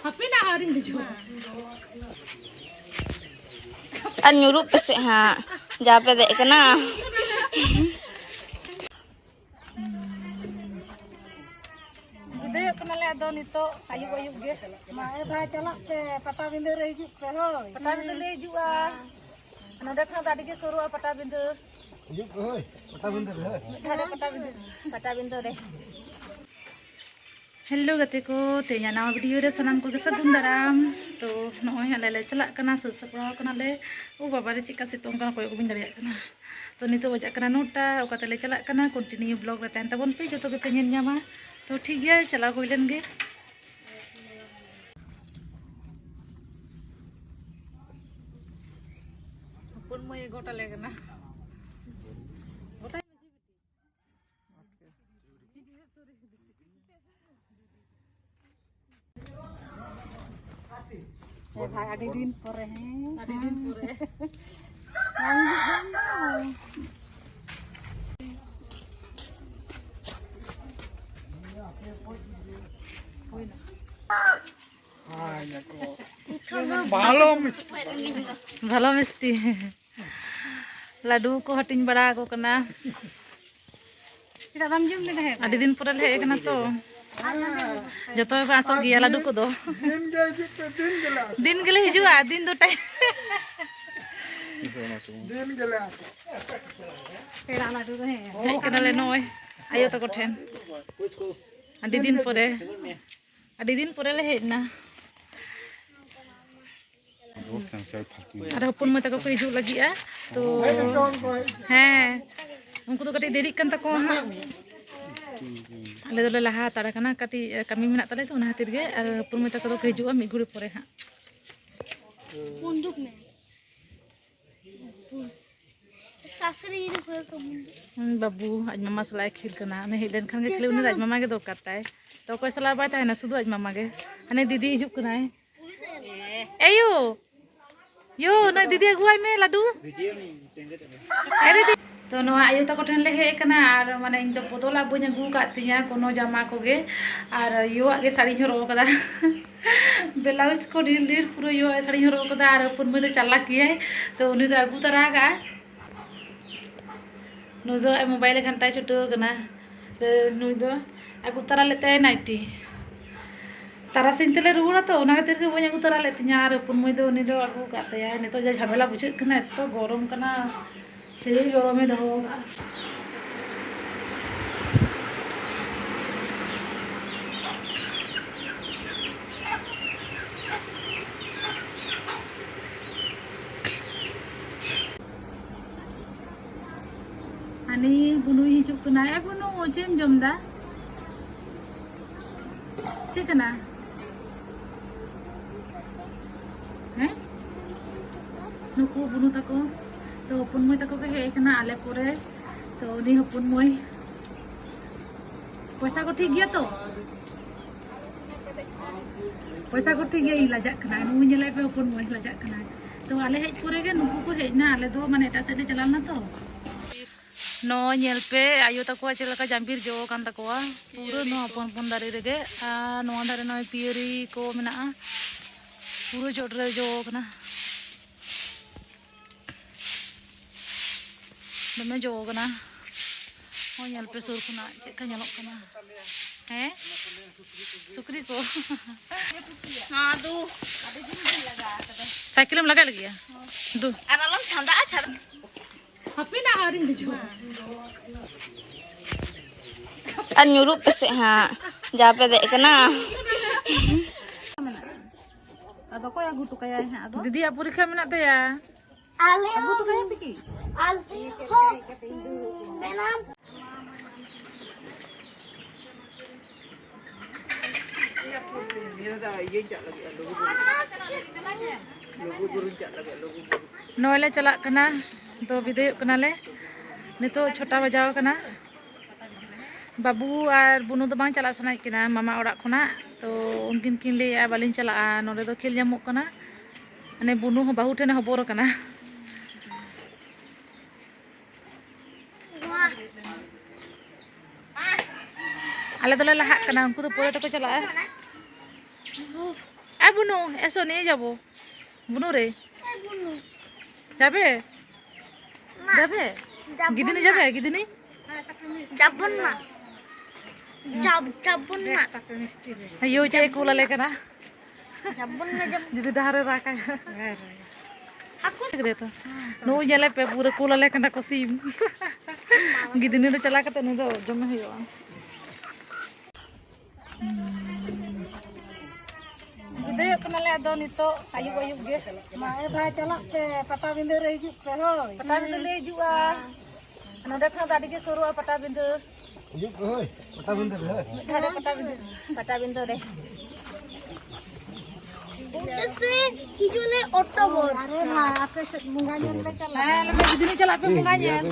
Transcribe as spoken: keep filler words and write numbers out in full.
ᱦᱟᱯᱮᱱᱟᱜ ᱟᱹᱣᱨᱤᱧ ᱵᱩᱡᱷᱟᱹᱣᱟ᱾ ᱟᱨ ᱧᱩᱨᱩᱜ ᱯᱮᱥᱮ ᱦᱟᱸᱜ, ᱡᱟ ᱯᱮ ᱫᱮᱡ ᱠᱟᱱᱟ᱾ ᱵᱤᱫᱟᱹᱭᱚᱜ ᱠᱟᱱᱟᱞᱮ ᱟᱫᱚ ᱱᱤᱛᱚᱜ ᱟᱹᱭᱩᱵ ᱟᱹᱭᱩᱵ ᱜᱮ᱾ ᱢᱟ ᱮ ᱵᱷᱟᱭ, ᱪᱟᱞᱟᱜ ᱯᱮ, ᱯᱟᱴᱟᱵᱤᱸᱫᱷᱟᱹ ᱨᱮ ᱦᱤᱡᱩᱜ ᱯᱮ ᱦᱳᱭ᱾ ᱯᱟᱴᱟᱵᱤᱸᱫᱷᱟᱹ ᱞᱮ ᱦᱤᱡᱩᱜᱼᱟ᱾ ᱱᱚᱰᱮ ᱠᱷᱚᱱ ᱫᱚ ᱟᱹᱰᱤ ᱜᱮ ᱥᱩᱨᱩᱜᱼᱟ ᱯᱟᱴᱟᱵᱤᱸᱫᱷᱟᱹ᱾ ᱦᱤᱡᱩᱜ ᱯᱮ ᱦᱳᱭ, ᱯᱟᱴᱟᱵᱤᱸᱫᱷᱟᱹ ᱨᱮ ᱦᱳᱭ᱾ ᱢᱤᱫ ᱫᱷᱟᱣ ᱨᱮ ᱯᱟᱴᱟᱵᱤᱸᱫᱷᱟᱹ᱾ ᱯᱟᱴᱟᱵᱤᱸᱫᱷᱟᱹ ᱨᱮ᱾ ᱦᱮᱞᱳ ᱜᱟᱛᱮ ᱠᱚ, ᱛᱮᱦᱮᱧᱟᱜ ᱱᱟᱣᱟ ᱵᱷᱤᱰᱤᱭᱳ ᱨᱮ ᱥᱟᱱᱟᱢ ᱠᱚᱜᱮ ᱥᱟᱹᱜᱩᱱ ᱫᱟᱨᱟᱢ᱾ ᱛᱚ ᱱᱚᱜᱼᱚᱭ ᱟᱞᱮ ᱞᱮ ᱪᱟᱞᱟᱜ ᱠᱟᱱᱟ, ᱥᱟᱹᱛ ᱥᱟᱯᱲᱟᱣ ᱠᱟᱱᱟᱞᱮ᱾ ᱳ ᱵᱟᱵᱟ ᱨᱮ, ᱪᱮᱫᱠᱟ ᱥᱤᱛᱩᱝ ᱠᱟᱱᱟ, ᱠᱚᱭᱚᱜ ᱜᱮ ᱵᱟᱹᱧ ᱫᱟᱲᱮᱭᱟᱜ ᱠᱟᱱᱟ᱾ ᱛᱚ ᱱᱤᱛᱚᱜ ᱵᱟᱡᱟᱜ ᱠᱟᱱᱟ ᱱᱚᱴᱟ᱾ ᱚᱠᱟ ᱛᱮᱞᱮ ᱪᱟᱞᱟᱜ ᱠᱟᱱᱟ, ᱠᱚᱱᱴᱤᱱᱤᱭᱩ ᱵᱞᱚᱜ ᱨᱮ ᱛᱟᱦᱮᱱ ᱛᱟᱵᱚᱱ ᱯᱮ, ᱡᱚᱛᱚ ᱜᱮᱯᱮ ᱧᱮᱞ ᱧᱟᱢᱟ᱾ ᱛᱚ ᱴᱷᱤᱠ ᱜᱮᱭᱟ, ᱪᱟᱞᱟᱣ ᱦᱩᱭ ᱞᱮᱱ ᱜᱮ᱾ ᱦᱚᱯᱚᱱ ᱢᱟᱹᱭ ᱮ ᱜᱚᱴ ᱟᱞᱮ ᱠᱟᱱᱟ᱾ ᱮ ᱵᱷᱟᱭ, ᱟᱹᱰᱤ ᱫᱤᱱ ᱯᱚᱨᱮ, ᱦᱮᱸ᱾ ᱟᱹᱰᱤ ᱫᱤᱱ ᱯᱚᱨᱮ᱾ ᱵᱟᱝ ᱦᱤᱡᱩᱜ ᱠᱟᱱ ᱫᱚ᱾ ᱦᱩᱭᱱᱟ᱾ ᱦᱟᱭ ᱱᱟᱠᱚ᱾ ᱵᱷᱟᱞᱚ ᱢᱤᱥᱴᱤ᱾ ᱵᱷᱟᱞᱚ ᱢᱤᱥᱴᱤ᱾ ᱞᱟᱹᱰᱩ ᱠᱚ ᱦᱟᱹᱴᱤᱧ ᱵᱟᱲᱟ ᱟᱠᱚ ᱠᱟᱱᱟ᱾ ᱪᱮᱫᱟᱜ ᱵᱟᱢ ᱡᱚᱢ ᱞᱮᱫᱟ? ᱦᱮᱸ, ᱟᱹᱰᱤ ᱫᱤᱱ ᱯᱚᱨᱮ ᱞᱮ ᱦᱮᱡ ᱟᱠᱟᱱᱟ ᱛᱚ᱾ ᱡᱚᱛᱚ ᱜᱮᱠᱚ ᱟᱥᱚᱜ ᱜᱮᱭᱟ ᱞᱟᱹᱰᱩ ᱠᱚᱫᱚ᱾ ᱫᱤᱱ ᱜᱮ ᱦᱤᱡᱩᱜ ᱯᱮ, ᱫᱤᱱ ᱜᱮᱞᱮ ᱟᱥᱚᱜ᱾ ᱫᱤᱱ ᱜᱮᱞᱮ ᱦᱤᱡᱩᱜᱼᱟ, ᱫᱤᱱ ᱫᱚ ᱴᱟᱭᱤᱢ᱾ ᱫᱤᱱ ᱜᱮᱞᱮ ᱟᱥᱚᱜ᱾ ᱯᱮᱲᱟ ᱞᱟᱹᱰᱩ ᱫᱚ ᱦᱮᱸ᱾ ᱦᱮᱡ ᱠᱟᱱᱟᱞᱮ ᱱᱚᱜᱼᱚᱭ ᱟᱭᱳ ᱛᱟᱠᱚ ᱴᱷᱮᱱ᱾ ᱟᱹᱰᱤ ᱫᱤᱱ ᱯᱚᱨᱮ, ᱟᱹᱰᱤ ᱫᱤᱱ ᱯᱚᱨᱮ ᱞᱮ ᱦᱮᱡ ᱮᱱᱟ᱾ ᱟᱨ ᱦᱚᱯᱚᱱ ᱢᱟᱹᱭ ᱛᱟᱠᱚ ᱠᱚ ᱦᱤᱡᱩᱜ ᱞᱟᱹᱜᱤᱫᱼᱟ᱾ ᱛᱚ ᱦᱮᱸ, ᱩᱱᱠᱩ ᱫᱚ ᱠᱟᱹᱴᱤᱡ ᱫᱮᱨᱤᱜ ᱠᱟᱱ ᱛᱟᱠᱚᱣᱟ ᱦᱟᱸᱜ᱾ ᱟᱞᱮ ᱫᱚᱞᱮ ᱞᱟᱦᱟ ᱦᱟᱛᱟᱲ ᱟᱠᱟᱱᱟ, ᱠᱟᱹᱴᱤᱡ ᱠᱟᱹᱢᱤ ᱢᱮᱱᱟᱜ ᱛᱟᱞᱮᱭᱟ, ᱛᱚ ᱚᱱᱟ ᱠᱷᱟᱹᱛᱤᱨ ᱜᱮ᱾ ᱟᱨ ᱦᱚᱯᱚᱱ ᱢᱟᱹᱭ ᱛᱟᱠᱚ ᱫᱚᱠᱚ ᱦᱤᱡᱩᱜᱼᱟ ᱢᱤᱫ ᱜᱷᱩᱲᱤ ᱯᱚᱨᱮ ᱦᱟᱸᱜ᱾ ᱵᱚᱱᱫᱩᱠ ᱢᱮ᱾ ᱥᱟᱥᱨᱤ ᱨᱮ ᱦᱩᱭ ᱠᱚ ᱵᱚᱱᱫᱩᱠ᱾ ᱩᱱᱤ ᱵᱟᱹᱵᱩ ᱟᱡ ᱢᱟᱢᱟ ᱥᱟᱞᱟᱜ ᱮ ᱠᱷᱮᱞ ᱠᱟᱱᱟ᱾ ᱩᱱᱤ ᱦᱮᱡ ᱞᱮᱱᱠᱷᱟᱱ ᱜᱮ ᱠᱷᱟᱹᱞᱤ ᱩᱱᱤ ᱫᱚ ᱟᱡ ᱢᱟᱢᱟ ᱜᱮ ᱫᱚᱨᱠᱟᱨ ᱛᱟᱭ᱾ ᱛᱚ ᱚᱠᱚᱭ ᱥᱟᱞᱟᱜ ᱵᱟᱭ ᱛᱟᱦᱮᱱᱟ, ᱥᱩᱫᱷᱩ ᱟᱡ ᱢᱟᱢᱟ ᱜᱮ᱾ ᱦᱟᱱᱮ ᱫᱤᱫᱤ ᱦᱤᱡᱩᱜ ᱠᱟᱱᱟᱭ᱾ ᱮᱭᱳ, ᱭᱳ, ᱱᱩᱭ ᱫᱤᱫᱤ ᱟᱹᱜᱩᱣᱟᱭ ᱢᱮ ᱞᱟᱹᱰᱩ᱾ ᱮ ᱫᱤᱫᱤ᱾ ᱛᱚ ᱱᱚᱣᱟ ᱟᱭᱳ ᱛᱟᱠᱚ ᱴᱷᱮᱱ ᱞᱮ ᱦᱮᱡ ᱟᱠᱟᱱᱟ, ᱟᱨ ᱢᱟᱱᱮ ᱤᱧ ᱫᱚ ᱵᱚᱫᱚᱞᱟᱜ ᱵᱟᱹᱧ ᱟᱹᱜᱩ ᱟᱠᱟᱫ ᱛᱤᱧᱟᱹ ᱠᱳᱱᱳ ᱡᱟᱢᱟ ᱠᱚᱜᱮ, ᱟᱨ ᱭᱳᱣᱟᱜ ᱜᱮ ᱥᱟᱹᱲᱤᱧ ᱦᱚᱨᱚᱜ ᱟᱠᱟᱫᱟ᱾ ᱵᱞᱟᱣᱩᱡᱽ ᱠᱚ ᱰᱷᱮᱨ ᱰᱷᱮᱨ ᱯᱩᱨᱟᱹ ᱤᱭᱟᱹ ᱥᱟᱹᱲᱤᱧ ᱦᱚᱨᱚᱜ ᱠᱟᱫᱟ, ᱟᱨ ᱦᱚᱯᱚᱱ ᱢᱟᱹᱭ ᱫᱚ ᱪᱟᱞᱟᱠ ᱜᱮᱭᱟᱭ, ᱛᱚ ᱩᱱᱤ ᱫᱚ ᱟᱹᱜᱩ ᱛᱟᱨᱟ ᱠᱟᱜᱼᱟ᱾ ᱱᱩᱭ ᱫᱚ ᱟᱡ ᱢᱳᱵᱟᱭᱤᱞ ᱮ ᱜᱷᱟᱱᱴᱟᱭ ᱪᱷᱩᱴᱟᱹᱣ ᱠᱟᱱᱟ᱾ ᱛᱚ ᱱᱩᱭ ᱫᱚ ᱟᱹᱜᱩ ᱛᱟᱨᱟ ᱞᱮᱫ ᱛᱟᱭᱟᱭ ᱱᱟᱭᱴᱤ᱾ ᱛᱟᱨᱟᱥᱤᱧ ᱛᱮᱞᱮ ᱨᱩᱣᱟᱹᱲᱟ ᱛᱚ, ᱚᱱᱟ ᱠᱷᱟᱹᱛᱤᱨ ᱜᱮ ᱵᱟᱹᱧ ᱟᱹᱜᱩ ᱛᱟᱨᱟ ᱞᱮᱫ ᱛᱤᱧᱟᱹ, ᱟᱨ ᱦᱚᱯᱚᱱ ᱢᱟᱹᱭ ᱫᱚ ᱩᱱᱤ ᱫᱚ ᱟᱹᱜᱩ ᱠᱟᱫ ᱛᱟᱭᱟ᱾ ᱱᱤᱛᱚᱜ ᱡᱟ ᱡᱷᱟᱢᱮᱞᱟ ᱵᱩᱡᱷᱟᱹᱜ ᱠᱟᱱᱟ, ᱮᱛᱚ ᱜᱚᱨᱚᱢ ᱠᱟᱱᱟ᱾ ᱥᱮᱭ ᱜᱚᱨᱚᱢᱮ ᱫᱚᱦᱚ ᱠᱟᱜᱼᱟ᱾ ᱦᱟᱱᱤ ᱵᱩᱱᱩᱭ ᱦᱤᱡᱩᱜ ᱠᱟᱱᱟᱭ᱾ ᱮ ᱵᱩᱱᱩ, ᱪᱮᱫ ᱮᱢ ᱡᱚᱢ ᱫᱟ? ᱪᱮᱫ ᱠᱟᱱᱟ? ᱦᱮᱸ? ᱱᱩᱠᱩ ᱵᱩᱱᱩ ᱛᱟᱠᱚ, ᱛᱚ ᱦᱚᱯᱚᱱ ᱢᱟᱹᱭ ᱛᱟᱠᱚ ᱠᱚ ᱦᱮᱡ ᱟᱠᱟᱱᱟ ᱟᱞᱮ ᱯᱚᱨᱮ᱾ ᱛᱚ ᱩᱱᱤ ᱦᱚᱯᱚᱱ ᱢᱟᱹᱭ, ᱯᱚᱭᱥᱟ ᱠᱚ ᱴᱷᱤᱠ ᱜᱮᱭᱟ ᱛᱚ? ᱯᱚᱭᱥᱟ ᱠᱚ ᱴᱷᱤᱠ ᱜᱮᱭᱟ, ᱤᱧ ᱞᱟᱡᱟᱜ ᱠᱟᱱᱟ᱾ ᱱᱩᱭ ᱧᱮᱞᱮ ᱯᱮ, ᱦᱚᱯᱚᱱ ᱢᱟᱹᱭ ᱞᱟᱡᱟᱜ ᱠᱟᱱᱟ᱾ ᱛᱚ ᱟᱞᱮ ᱦᱮᱡ ᱯᱚᱨᱮ ᱜᱮ ᱱᱩᱠᱩ ᱠᱚ ᱦᱮᱡ ᱮᱱᱟ, ᱟᱞᱮ ᱫᱚ ᱢᱟᱱᱮ ᱮᱴᱟᱜ ᱥᱮᱫ ᱞᱮ ᱪᱟᱞᱟᱣ ᱞᱮᱱᱟ ᱛᱚ᱾ ᱱᱚᱜᱼᱚᱭ ᱧᱮᱞ ᱯᱮ, ᱟᱭᱳ ᱛᱟᱠᱚᱣᱟᱜ ᱪᱮᱫ ᱞᱮᱠᱟ ᱡᱟᱢᱵᱤᱨ ᱡᱚ ᱟᱠᱟᱱ ᱛᱟᱠᱚᱣᱟ, ᱯᱩᱨᱟᱹ ᱱᱚᱣᱟ ᱦᱚᱯᱚᱱ ᱦᱚᱯᱚᱱ ᱫᱟᱨᱮ ᱨᱮᱜᱮ᱾ ᱟᱨ ᱱᱚᱣᱟ ᱫᱷᱟᱨᱮ ᱱᱚᱜᱼᱚᱭ ᱯᱤᱭᱟᱹᱨᱤ ᱠᱚ ᱢᱮᱱᱟᱜᱼᱟ, ᱯᱩᱨᱟᱹ ᱪᱚᱴ ᱨᱮ ᱡᱚ ᱟᱠᱟᱱᱟ᱾ ᱫᱚᱢᱮ ᱡᱚ ᱟᱠᱟᱱᱟ᱾ ᱦᱚᱸ, ᱧᱮᱞ ᱯᱮ ᱥᱩᱨ ᱠᱷᱚᱱᱟᱜ ᱪᱮᱫ ᱞᱮᱠᱟ ᱧᱮᱞᱚᱜ ᱠᱟᱱᱟ᱾ ᱦᱮᱸ, ᱥᱩᱠᱨᱤ ᱠᱚ᱾ ᱦᱮᱸ, ᱫᱩ᱾ ᱥᱟᱭᱠᱮᱞᱮᱢ ᱞᱟᱜᱟᱭ ᱞᱟᱹᱜᱤᱫ? ᱫᱩ᱾ ᱟᱨ ᱟᱞᱚᱢ ᱪᱷᱟᱸᱫᱟᱜᱼᱟ, ᱪᱷᱟᱸᱫᱟ᱾ ᱦᱟᱯᱮ ᱱᱟ, ᱟᱹᱣᱨᱤᱧ ᱫᱮᱡᱚᱜᱼᱟ᱾ ᱟᱨ ᱧᱩᱨᱩᱜ ᱯᱮᱥᱮ ᱦᱟᱸᱜ, ᱡᱟ ᱯᱮ ᱫᱮᱡ ᱠᱟᱱᱟ᱾ ᱟᱫᱚ ᱚᱠᱚᱭ ᱟᱹᱜᱩ ᱦᱚᱴᱚ ᱠᱟᱭᱟᱭ ᱦᱟᱸᱜ ᱟᱫᱚ? ᱫᱤᱫᱤᱭᱟᱜ ᱯᱚᱨᱤᱠᱠᱷᱟ ᱢᱮᱱᱟᱜ ᱛᱟᱭᱟ᱾ ᱟᱞᱮ ᱟᱹᱜᱩ ᱦᱚᱸ ᱦᱚᱴᱚ ᱠᱟᱭᱟ ᱯᱮ ᱠᱤ? ᱟᱞᱮ ᱦᱚᱸ ᱢᱮᱱᱟᱢ᱾ ᱱᱚᱜᱼᱚᱭ ᱞᱮ ᱪᱟᱞᱟᱜ ᱠᱟᱱᱟ, ᱛᱚ ᱵᱤᱫᱟᱹᱭᱚᱜ ᱠᱟᱱᱟᱞᱮ᱾ ᱱᱤᱛᱚᱜ ᱪᱷᱚᱴᱟ ᱵᱟᱡᱟᱣ ᱠᱟᱱᱟ᱾ ᱵᱟᱹᱵᱩ ᱟᱨ ᱵᱩᱱᱩ ᱫᱚ ᱵᱟᱝ ᱪᱟᱞᱟᱜ ᱥᱟᱱᱟᱭᱮᱫ ᱠᱤᱱᱟ ᱢᱟᱢᱟ ᱚᱲᱟᱜ ᱠᱷᱚᱱᱟᱜ, ᱛᱚ ᱩᱱᱠᱤᱱ ᱠᱤᱱ ᱞᱟᱹᱭᱮᱫᱼᱟ, "ᱵᱟᱹᱞᱤᱧ ᱪᱟᱞᱟᱜᱼᱟ, ᱱᱚᱰᱮ ᱫᱚ ᱠᱷᱮᱞ ᱧᱟᱢᱚᱜ ᱠᱟᱱᱟ᱾" ᱢᱟᱱᱮ ᱵᱩᱱᱩ ᱦᱚᱸ ᱵᱟᱹᱦᱩ ᱴᱷᱮᱱᱮ ᱦᱚᱵᱚᱨ ᱟᱠᱟᱱᱟ᱾ ᱟᱞᱮ ᱫᱚᱞᱮ ᱞᱟᱦᱟᱜ ᱠᱟᱱᱟ, ᱩᱱᱠᱩ ᱫᱚ ᱯᱚᱨᱮ ᱛᱮᱠᱚ ᱪᱟᱞᱟᱜᱼᱟ᱾ ᱟᱭ ᱵᱩᱱᱩ, ᱮᱥᱚ ᱱᱤᱭᱮ ᱡᱟᱵᱚ᱾ ᱵᱩᱱᱩ ᱨᱮ᱾ ᱡᱟᱵᱮ? ᱡᱟᱵᱮ? ᱜᱤᱫᱤᱱᱤ ᱡᱟᱵᱮ? ᱜᱤᱫᱤᱱᱤ? ᱡᱟᱵᱚᱱ ᱢᱟ᱾ ᱡᱟᱵ-, ᱡᱟᱵᱚᱱ ᱢᱟ᱾ ᱟᱭᱳ ᱪᱮᱫ ᱮ ᱠᱩᱞ ᱟᱞᱮ ᱠᱟᱱᱟ? ᱡᱟᱵᱚᱱ ᱢᱟ, ᱡᱟᱵᱚᱱ᱾ ᱡᱩᱫᱤ ᱰᱟᱦᱟᱨ ᱨᱮ ᱨᱟᱜᱟᱭ᱾ ᱦᱟᱹᱠᱩ ᱥᱟᱠᱨᱮ ᱛᱚ᱾ ᱱᱩᱭ ᱧᱮᱞᱮ ᱯᱮ, ᱯᱩᱨᱟᱹ ᱠᱩᱞ ᱟᱞᱮ ᱠᱟᱱᱟ ᱠᱚ ᱥᱤᱢ᱾ ᱜᱤᱫᱤᱱᱤ ᱨᱮ ᱪᱟᱞᱟᱣ ᱠᱟᱛᱮ ᱱᱩᱭ ᱫᱚ ᱡᱚᱢᱮ ᱦᱩᱭᱩᱜᱼᱟ᱾ ᱵᱤᱫᱟᱹᱭᱚᱜ ᱠᱟᱱᱟᱞᱮ ᱟᱫᱚ ᱱᱤᱛᱚᱜ ᱟᱹᱭᱩᱵ ᱟᱹᱭᱩᱵ ᱜᱮ᱾ ᱢᱟ ᱮ ᱵᱷᱟᱭ, ᱪᱟᱞᱟᱜ ᱯᱮ, ᱯᱟᱴᱟᱵᱤᱸᱫᱟᱹ ᱨᱮ ᱦᱤᱡᱩᱜ ᱯᱮ, ᱦᱳᱭ᱾ ᱯᱟᱴᱟᱵᱤᱸᱫᱟᱹ ᱞᱮ ᱦᱤᱡᱩᱜᱼᱟ᱾ ᱱᱚᱸᱰᱮ ᱠᱷᱚᱱ ᱫᱚ ᱟᱹᱰᱤ ᱜᱮ ᱥᱩᱨᱩᱜᱼᱟ ᱯᱟᱴᱟᱵᱤᱸᱫᱟᱹ᱾ ᱦᱤᱡᱩᱜ ᱯᱮ, ᱦᱳᱭ, ᱯᱟᱴᱟᱵᱤᱸᱫᱟᱹ ᱨᱮ, ᱦᱳᱭ᱾ ᱢᱤᱫ ᱫᱷᱟᱣ ᱨᱮ ᱯᱟᱴᱟᱵᱤᱸᱫᱟᱹ᱾ ᱯᱟᱴᱟᱵᱤᱸᱫᱟᱹ ᱨᱮ᱾ ᱚᱱᱛᱮ ᱥᱮ ᱦᱤᱡᱩᱜ ᱞᱮ ᱚᱠᱴᱳᱵᱚᱨ᱾ ᱟᱨᱮ ᱢᱟ, ᱟᱯᱮ ᱥᱮᱫ ᱵᱚᱸᱜᱟ ᱧᱮᱞ ᱞᱮ ᱪᱟᱞᱟᱜᱼᱟ᱾ ᱦᱮᱸ, ᱟᱞᱮ ᱢᱟ ᱡᱩᱫᱤ ᱞᱮ ᱪᱟᱞᱟᱜ ᱯᱮ ᱵᱚᱸᱜᱟ ᱧᱮᱞ᱾